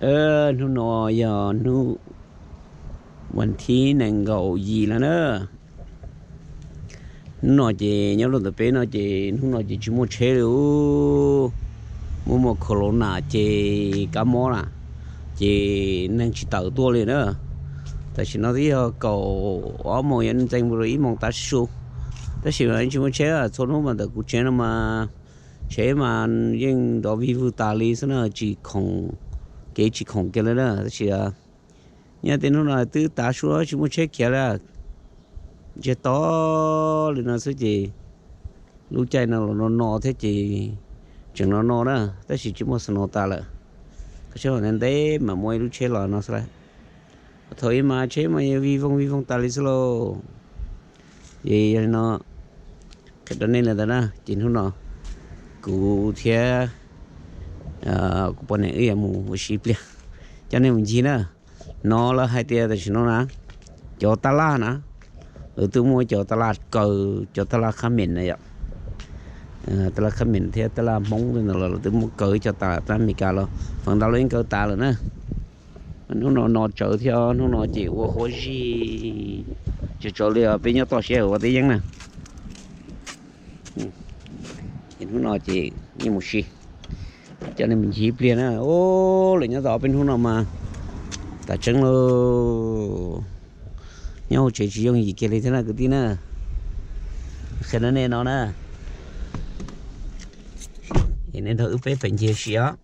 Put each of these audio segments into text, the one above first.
Hnub no yog hnub vas thib nees nkaum yim lawm na. Hnub no ces nyob rau ntawm peb no ces hnub no ces tsis muaj tsheb li. Muaj muaj corona ces kab mob na, ces neeg tsis tawm tuaj li na. Tam sim no twb yog kaum ob moos yuav ntxees mus rau ib moos tav su, tab sis mas tsis muaj tsheb. Txhua hnub mas ntawm kuv tsev no mas tsheb mas yeej nrov vij vwg tas li xwb na, tsis khoom, kev tsis khoom kiag li na. Tab sis nyob tej hnub no twb tav su tsis muaj tsheb khiav li. Ntsiag to li no xwb ces lub caij no los no no thiab ces tseem no no na, tab sis tsis muaj snow tas lawm. Qhov tsheb ntev ntev mas muaj ib lub tsheb los no xwb lauj. Thaum ub mas tsheb mas vij voog vij voog tas li xwb lauj. Ces yog li no qhia rau nej li ntawd na, ces hnub no kuv thiab kuv poj niam wb yuav mus ua si ib pliag, coj nej mus ncig na. No lawv hais tias tam sim no na, cov taj laj na, lawv twb muab cov taj laj kaw, cov taj laj khab meem na yom, taj laj khab meem thiab taj laj Hmoob li no los lawv twb muab kaw cov tas, taj laj Amelikas los feem ntau lawv yeej kaw tas lawm na. Hnub no no tsawv thiab, hnub no ces ua huab zig tsawv tsawv li os, peb nyob toj siab ua teb yeeb na. Ces hnub no ces yeej mus si, coj nej mus ncig ib pliag na. Lawv nyob tau ob peb hnub no mas tas tseeb lauj, nyob hauv tsev tsis yooj yim kiag li thiab na kwv tij na. Qhia nej no na, es nej nrog wb peb pem ncig si os.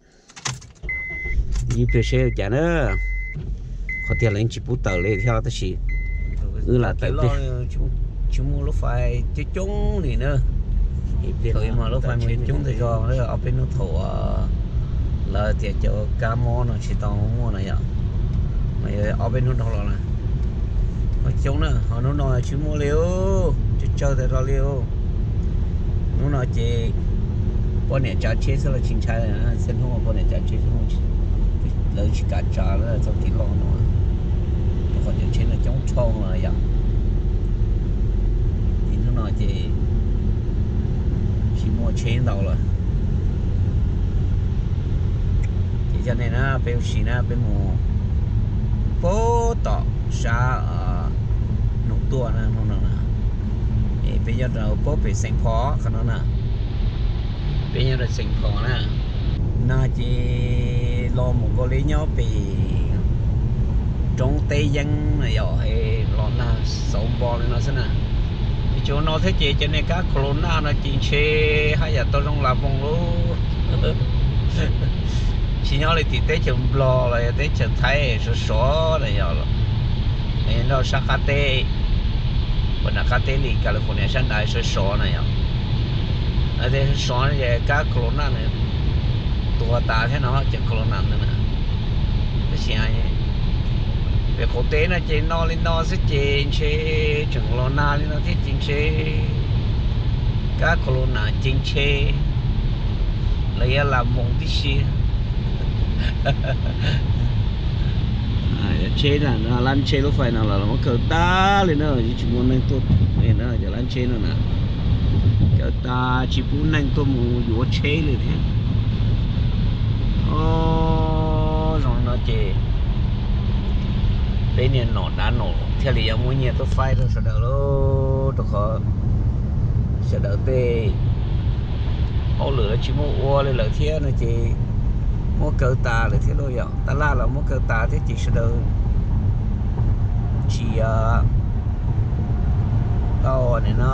Ib pliag seb ua cas na. Qhov tiag lawv yeej tsis pub tawm li thiab tab sis wb lam tawm pliag. Tsis muaj lub fais coob coob li na. Thaum ub mas lub fais mus coob tag zog, ob peb hnub thaum lawv tias cov kab mob no tsis tau muaj no yom, mas yog ob peb hnub dhau los na, coob na. Ho hnub no tsis muaj li, tsawg tsawg tas zog li. Hnub no ces poj niam tsav tsheb xwb los tsis ntshai, txhia hnub poj niam tsav tsheb xwb, lawv tsis kam tsav lawm txoj kev loj no, rau qhov cov tsheb no coob dhau los yom. Ces hnub no ces tsis muaj tsheb ntau lawm. Ces coj nej na, peb ua si na, peb mus pab tom sab hnub tuaj na, hnub no na, es peb nyob rau pab pem Xeem Phos qhov no na, peb nyob rau Xeem Phos na. No ces los mus nkaus li nyob pem roob teb yeeb na yom, los nag xauv npo li no xwb na. Tsuas no thiab ces cov niag kab corona no ces ntshe haj yam tau zoo las voos lauj. Tsis nyob li tim teb chaws Nplog los yog teb chaws Thaib sov sov na yom, nrog sab qab teb, puag nram qab teb li California sab nrad sov sov na yom. Lawv tias sov sov ces kab corona nws tuag tas thiab no, cov corona ntawd na. Tab sis pem qaum teb no ces no li no xwb ces ntshe tseem los nag li no thiab ces ntshe kab corona ces ntshe lawv yuav las voos tib si. Tsheb, lab tsheb lub fais no los muab kaw tag li na, tsis muaj neeg tuaj li na, cov lab tsheb no na, kaw tag tsis pub neeg tuaj mus yuav tsheb li thiab. Zoo li no ces peb niag nom dav nom thiaj li yuav muab nyiaj tuaj faib rau sawv daws lauj, rau qhov sawv daws tej hauj lwm lawv tsis muaj ua li lawm thiab no ces muab kaw tas lawm thiab lauj yom, taj laj los muab kaw tas thiab ces sawv daws tsis tau nim no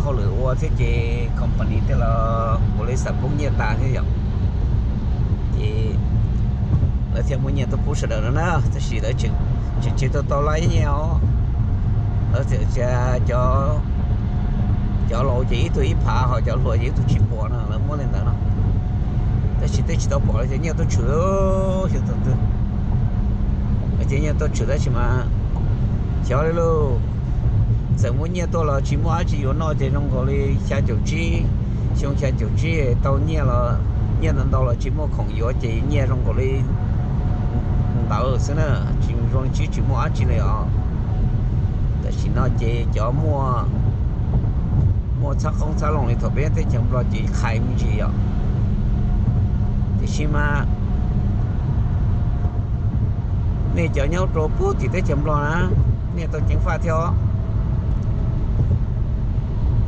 hauj lwm ua thiab ces company tej los npaum li xam poob nyiaj tas thiab yom. Ces lawv thiaj muab nyiaj tuaj pub sawv daws no na, tab sis lawv tseem tsis tau tau laib nyiaj os. Lawv tias cov laus ces ib tug ib phav, ho cov hluas ces ib tug tsib puas no, lawv muab li ntawd no. Tab sis twb tsis tau pom lawv cov nyiaj tuaj tshwm xyoo twg. Lawv cov nyiaj tuaj tshwm tab sis mas xyov li lauj. Txawm muab nyiaj tuaj los tsis muaj dab tsi yuav noj ces zoo nkaus li xya caum tsib, xyoo xya caum tsib tau nyiaj los nyiaj ntau ntau los tsis muaj khoom yuav ces nyiaj zoo nkaus li ntawd xwb na, tsis zoo li tsis tsis muaj dab tsi li os. Tam sim no ces cov muaj, muaj txhab qoob txhab loo li thaum peb teb chaws Nplog ces qhais me ntsis yom. Tiam sis mas Nej cov nyob rau puag tim teb chaws Nplog na, nej tau ceev faj thiab os.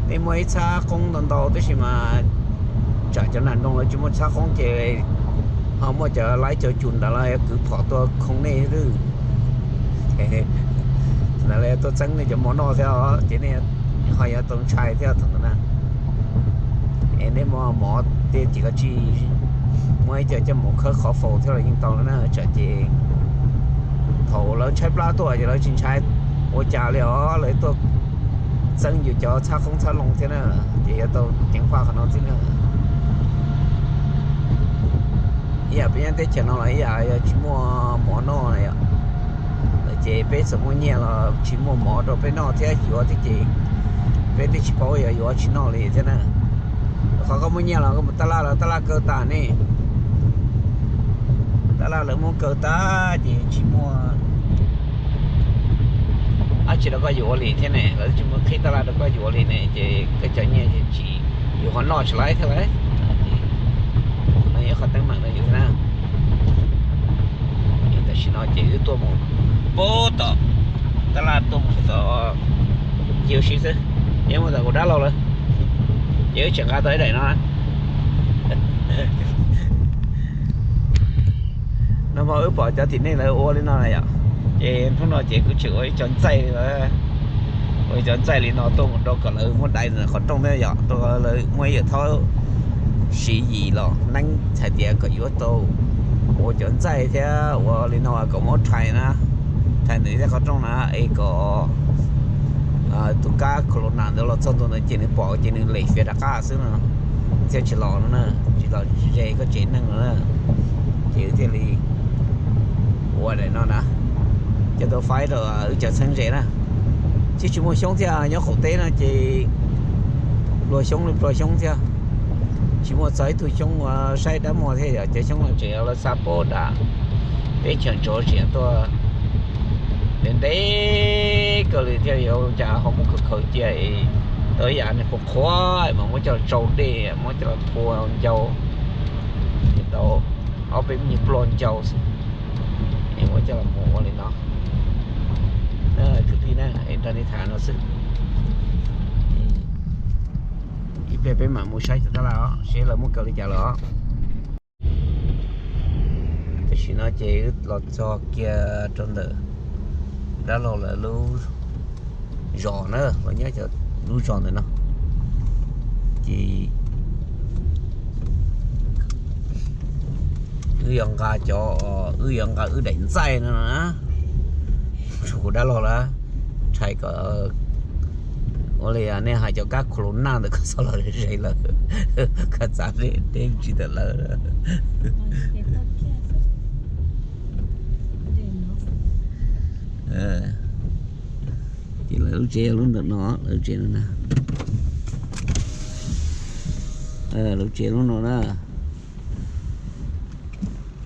Nej muaj ib txhab qoob ntau ntau tab sis mas tsam cov nam nroog lawv tsis muaj txhab qoob ces ho muaj cov laib cov cum ntawd los yuav kwv phom tuaj khoo nej xwb. Ntawd lawv yuav tuaj txeeb nej cov mov noj thiab os, ces nej ho yuav tau ntshai thiab thaum ntawd na. Es nej muaj mov tiag ces koj tsis muaj ib co coj mus khawb qhov faus thiab los yeej tau na, tsam ces thaum lawv tshaib plab tuaj ces lawv tsis ntshai ua cas li os, lawv tuaj txeeb yus cov txhab qoob txhab loo thiab na, ces yuav tau ceev faj qhov no xwb na. Ib yam peb nyob teb chaws no los ib yam yog tsis muaj mov noj na yom, ces peb txawm muaj nyiaj los tsis muaj mov rau peb noj thiab yuav thiab ces peb twb tsis paub yuav yuav tsis noj li thiab na. Qhov koj muaj nyiaj los koj mus taj laj los taj laj kaw tas ne, taj laj lawv muab kaw tas ces tsis muaj dab tsi rau koj yuav li thiab ne, lawv tsis muaj qhib taj laj rau koj yuav li ne, ces koj cov nyiaj ces tsis, yus ho noj tsis laib thiab lawm. No yog qhov teeb meem rau yus na. Tam sim no ces wb tuaj mus puag tom taj laj tuaj mus tom Kiu Siv xwb, ces mus tom kuv dab laug lawm, ces wb tseem nqa tau ib daim no. Nag hmo wb pom cov tim nej lawv ua li no na yom, ces hnub no ces kuv tseem ua ib co ntxaij li, ua ib co ntxaij li no tuaj mus rau kom lawv muab dai ntawm qhov rooj thiab yom, rau lawv muaj ib yam thaub siv yim los neeb hais tias kom yuav tau ua cov ntxaij thiab ua li no kom muab rhais na, rhais ntawm thiab qhov rooj na es kom tus kab corona ntawd los txog ntua ntawd ces nws pom ces nws lem fiav rov qab xwb no, thiaj tsis los no na, tsis los ze koj tsev neeg no na. Ces wb thiaj li ua daim no na, coj tuaj faib rau wb cov txheeb ze na. Tsis, tsis muaj xyoob thiab, nyob qaum teb no ces pluag xyoob li pluag xyoob thiab, tsis muaj txog ib tug xyoob ua saib dab muag thiab yom, cov xyoob no tseem yog lawv xa puag nram teb chaws Georgia tuaj ntev ntev kawg li thiab, yuav cas ho muab khaws khaws cia tau ib yam niag qhuav qhuav mas muab coj los tsau dej, muab coj los phua ncau tau ob peb me nyuag pluaj ncau xwb, es muab coj los mus ua li no. Kwv tij na, es nrog nej tham no xwb. Ib pliag peb mam mus saib cov tab laj os, seb lawv muab kaw li cas lawm os. Tam sim no ces wb los txog kiag rau ntawm dab laug lawv lub zos na, los nyob cov lub zos ntawm no. Ces wb yuav nqa cov, wb yuav nqa wb daim ntxaij no na, rau kuv dab laug lawm, rhais kom ua li nej hais cov kab corona ntawd koj txhob los ze lawm, koj txav deb ntsis ntawm lawv. Ces lawv lub tsev yog lub ntawm no, lawv lub tsev no na, lawv lub tsev lub no na.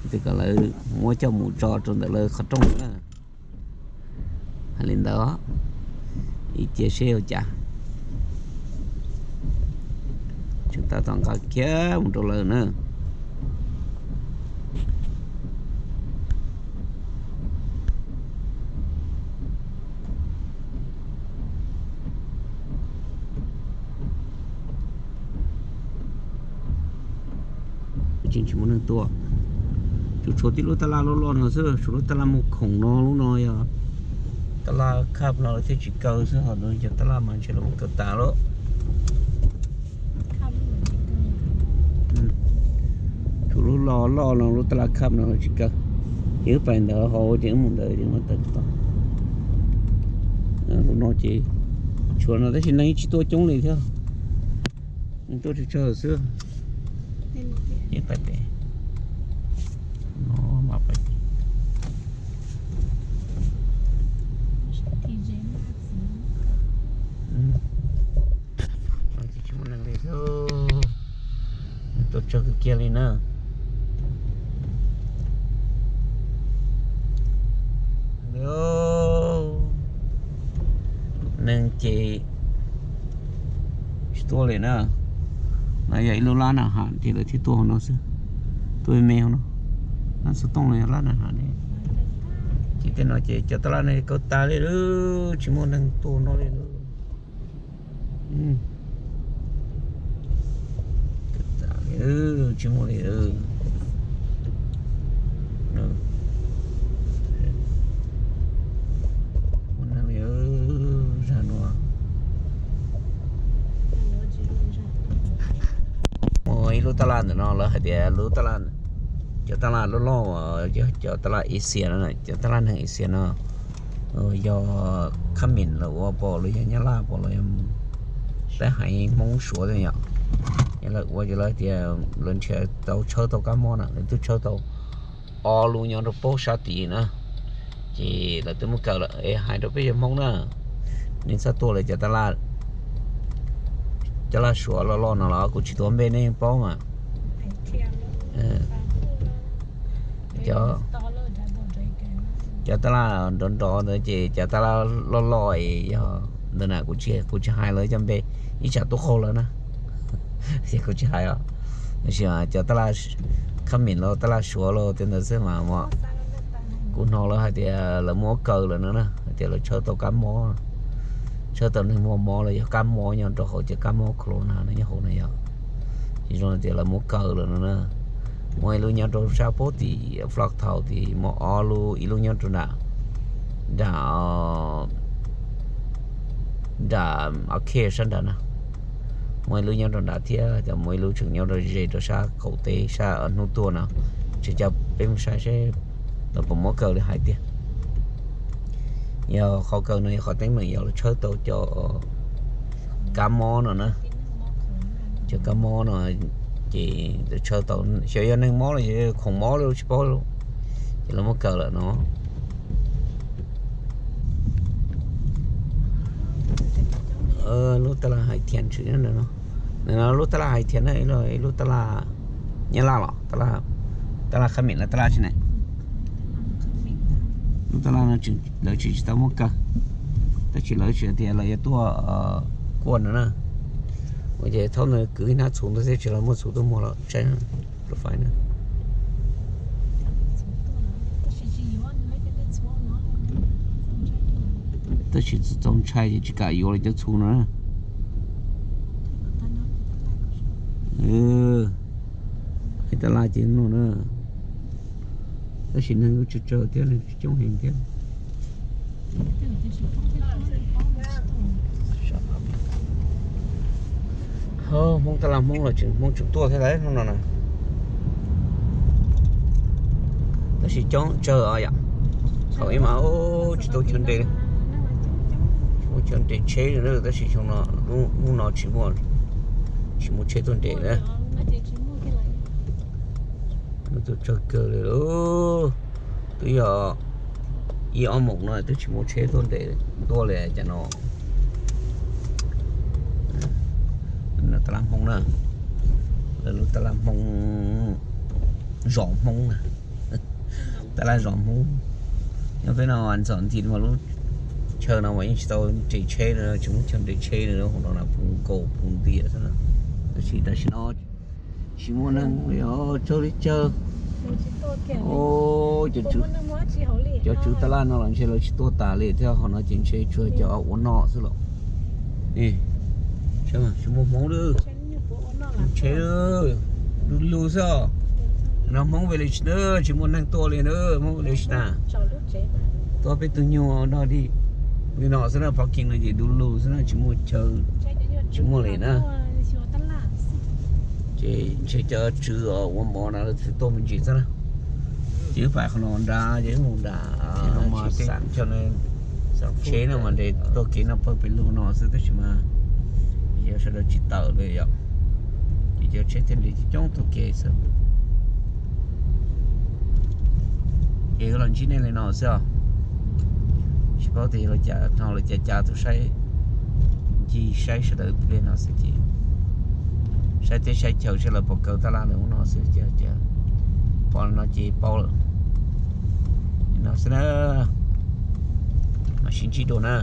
Ces kom lawv muab coj mus tso rau ntawm lawv qhov rooj na. Hais li ntawd, ib cia seb ua cas, tseem tab tom nqa kiag mus rau lawv na. Tsis muaj neeg tuaj, tsuas tshuav tib lub taj laj loj loj no xwb, tshuav lub taj laj muaj khoom no, lub no yog taj laj khab no lawv thiaj tsis kaw xwb, ho cov taj laj mas ntshe lawv muab kaw tas lawm. Tshuav lub loj loj no, lub taj laj khab no lawv tsis kaw. Ces wb pais ntawd ho ces wb mus ntawd ces muab tawm tod. Lub no ces tshuav no tab sis neeg tsis tuaj coob li thiab, neeg tuaj tsawg tsawg xwb. Pais pem no, mam pais pem. Tsis muaj neeg li, tuaj tsawg kawg kiag li na. Neeg ces tsis tuaj li na. No yog ib lub lab naj has ces lawv thiaj tuaj hauv no xwb. Tuaj me hauv no, lab xov tooj los yog lab naj has ne. Tej no ces cov taj laj no kaw tas li lawm, tsis muaj neeg tuaj no li lawm. Tsis muaj li. Muaj neeg li zag no. Muaj ib lub taj laj ntawm no lawv hais tias lub taj laj, cov taj laj loj loj, cov taj laj Asia no, cov taj laj neeg Asia no, yog Khab Mim lawv ua pom los yog Nyab Laj pom los yog Thaib Haiv Hmoob Suav yom. Yog lawv ua ces lawv tias lawv nrhiav tau tshawb tau kab mob na, lawv twb tshawb tau ob lub nyob rau pem sab tid na. Ces lawv twb muab kaw lawm es hais rau peb cov Hmoob na, nej txhob tuaj lawv cov taj laj, cov laj Suav loj loj no los kuv tsis tuav npe nej yeej paub mas. Cov taj laj nrov nrov ntawd ces cov taj laj loj loj es yog ntawd na, kuv tsis, kuv tsis hais lawv cov npe, ib tsam tuaj qaug lawv na. Ces kuv tsis hais os. Tab sis cov taj laj Khab Mim los taj laj Suav los tej ntawd xwb mas, kuv hnov lawv hais tias lawv muab kaw lawm no na, hais tias lawv tshawb tau kab mob, tshawb tau neeg muaj mob los yog kab mob nyob rau hauv cov kab mob corona no nyob hauv na yom. Ces zoo tias lawv muab kaw lawm no na. Muaj ib lub nyob rau sab pem tim Flagtown tid, muaj ob lub, ib lub nyob rau nram, nram, nram Arcade sab nrad na. Muaj ib lub nyob rau nrad thiab, muaj ib lub tseem nyob rau ze rau sab qaum teb sab hnub tuaj no. Tsis, coj peb mus saib seb lawv puas muab kaw li hais tiag. Yog qhov kaw no yog qhov teeb meem yog lawv tshawb tau cov kab mob no na. Cov kab mob no ces lawv tshawb tau, xyov yog neeg mob los yog khoom mob li tsis paub, ces lawv muab kaw lawm no. Lub taj laj Hais Thiam tshwm nyob ntawm no. Ntawm no lub taj laj Hais Thiam na, ib lub taj laj Nyab Laj los, taj laj Khab Mim los taj laj tsi ne. Lub taj laj no lawv tseem tsis tau muab kaw, tab sis lawv tseem tias lawv yuav tuaj kuaj no na. Ua ces thaum ntawd kwv ib hnab txhuv ntawd thiab, tsis los muaj txhuv tuaj muag los tsaib profile na. Tab sis txaus ntshai ces tsis kam yuav li cov txhuv no na. Hais taj laj ces no na. Tab sis neeg kuj tsawg tsawg thiab, neeg coob heev thiab. Hmoob taj laj Hmoob los tseem, Hmoob tseem tuaj thiab hnub no na. Tab sis coob tsawg os yom. Thaum ub mas tsis tau chaw nres, tsis muaj chaw nres tsheb na, tab sis xyoo no, hnub no tsis muaj, tsis muaj tsheb tuaj nres na. Tus tsawg kawg li, twb yog ib ob moos no twb tsis muaj tsheb tuaj nres tuaj li cas no. Taj laj Hmoob na, lawv lub taj laj Hmoob, zos Hmoob na, taj laj zos Hmoob. Nyob peb no ntxom ntxiv mas lub chaw no mas yeej tsis tau nres tsheb na, tsis muaj chaw nres tsheb na, hauv no na pw nkaus pw ntias xwb na. Tab sis tam sim no tsis muaj neeg li os, tsawg li tsawg. Cov tswv taj laj no los ntshe lawv tsis tuaj tas li thiab, qhov no ces ntshe tsuas cov ua noj xwb los. Tsis muaj Hmoob li, ntshe du lug xwb os. No Hmoob village na, tsis muaj neeg tuaj li na, Hmoob village na. Tuaj peb tug nyuag no li, li no xwb na, parking no ces du lug xwb na, tsis muaj chaw, tsis muaj li na. Ces ntshe cov tswv ua mov na lawv tuaj me ntsis xwb na. Ces wb pais qhov no nrad, ces wb mus nram, tsheb no mas nres tuaj kev no pawg pes lug no xwb, tab sis mas yog sawv daws tsis tawm li yom, ces cov tsheb thiaj li coob tuaj kev xwb. Ces wb los ntsib nej li no xwb os. Tsis paub tias yog lawv cas, no lawv cas cas tus saib, ncig saib sawv daws li no xwb ces saib teb saib chaw seb lawv puas kaw taj laj li ub no xwb ces pom li no ces paub lawm. Li no xwb na, mam sib ntsib dua na.